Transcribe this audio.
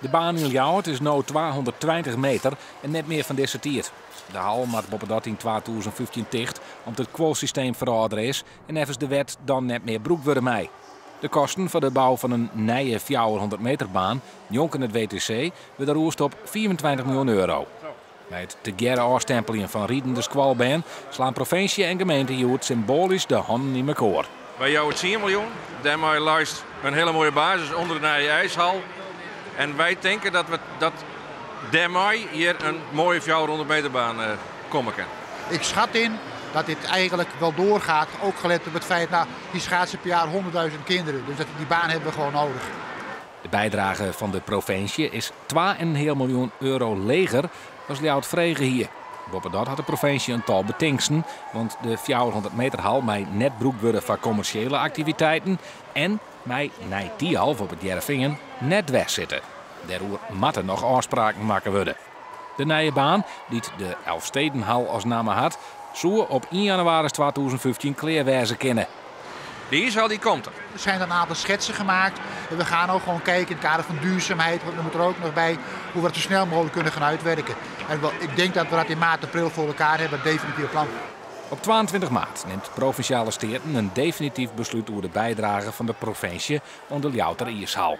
De baan yn Ljouwert is no 220 meter en net mear fan dizze tiid. De hal moat boppedat yn 2015 ticht om't it kuolsysteem ferâldere is en neffens de wet dan net mear brûkt wurde mei. De kosten foar de bou fan in nije 400 meter baan njonken it WTC wurde rûsd op 25 miljoen euro. By it tegearre ôfstimpeljen fan ridende skoalbern slaan provinsje en gemeente hjoed symboalysk de hannen yn mekoar. Wy jouwe 10 miljoen. Dêrmei leit in hiele moaie basis ûnder de nije iishal. En wy tinke dat we dat dêrmei hjir in moaie 400 meter baan komme kin. Ik schat in dat dit eigenlijk wel doorgaat, ook gelet op het feit, nou, die schaatsen per jaar 100.000 kinderen. Dus die baan hebben we gewoon nodig. De bydrage fan de provinsje is 2,5 miljoen euro leger as Ljouwert frege hie. Boppedat hat de provinsje in tal betingsten, want de 400 meter hal mei net brûkt wurde foar kommersjele aktiviteiten en mei nij Thialf op It Hearrenfean net dwers sitte. Dêroer moatte noch ôfspraken makke wurde. De nije baan, dy't de Elfstedenhal as namme hat, soe op 1 jannewaris 2015 klear wêze kinne. De iishal die komt er. Er zijn een aantal schetsen gemaakt. En we gaan ook gewoon kijken in het kader van duurzaamheid, want er moet er ook nog bij, hoe we het zo snel mogelijk kunnen gaan uitwerken. En ik denk dat we dat in maart, april voor elkaar hebben, het definitieve plan. Op 22 maart nimt Provinsjale Steaten in definityf beslút oer de bydrage fan de provinsje oan de Ljouwerter iishal.